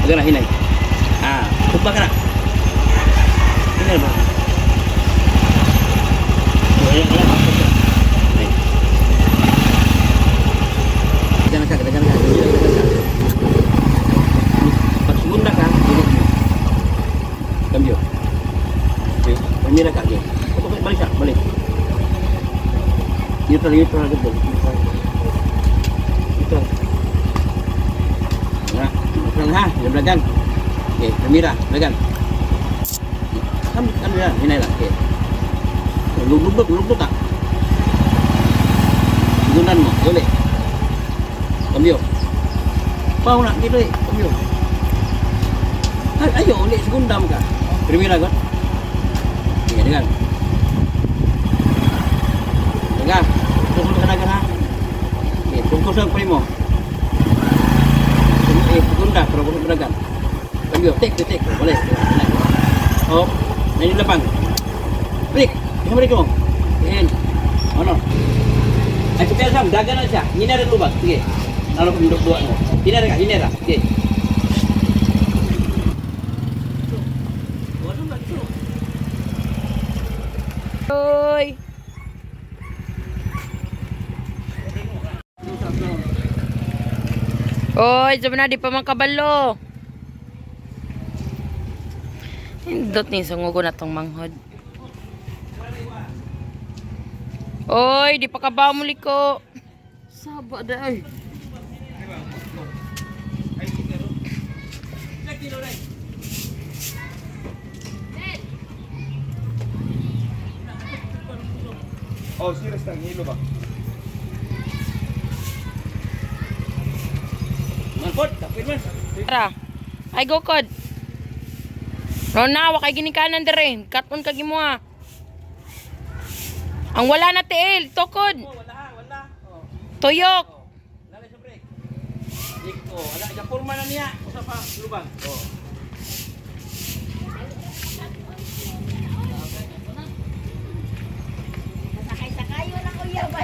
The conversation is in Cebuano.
Dagan na, hinay. Ah, tumba ka na. Hinay ba? Oh, ayan, ayan. Hinay. Dagan na ka, dagan na ka. Dagan na ka. Pag sumunda ka, dili mo. Cambio. Okay, pamira ka, okay. Okay, balik siya, balik. Neutral, neutral, neutral. Neutral. Neutral. Wala. Neutral ha, dagan. Okay, pamira, dagan. Kami, kami lang, hinay lang. Okay. Lugdog, lugdog ka. Gunan mo, uli. Cambio. Pao na, dito eh. Cambio. Ay, ayo, uli, segunda mo ka. Primera ko. Sige, dagan. Dagan. Tungkol ka dagan ha. Okay, tungkol sa primo. Eh, segunda, pero kung dagan. Cambio, take, take, balik. Oh, nandiyan lapang. Balik. Ikaw balik mo. Ayan. Ano? Ay, sa sam, dagan na siya. Hinara lubag. Sige. Ano kung dua mo? Hinara ka, hinara. Sige. Oy! Oy, sabi na, di pa man kabalo. Hindot ni sungugo na tong manghod. Oy, di pa kabaw muli ko. Saba da ay. Oh, serious lang, hilo ba? Mangkot, kapit man. Tara. Ay, go kod. Rona, wa kay ginikanan dire. Katon kag imo ha. Ang wala na tiil, tukod. Oh, wala ha, wala. Oh, Tuyok. oh. Lala sa break. Oh, wala sa forma na niya. Usa pa lubang. Oh. Sakay-sakayo lang kuya ba?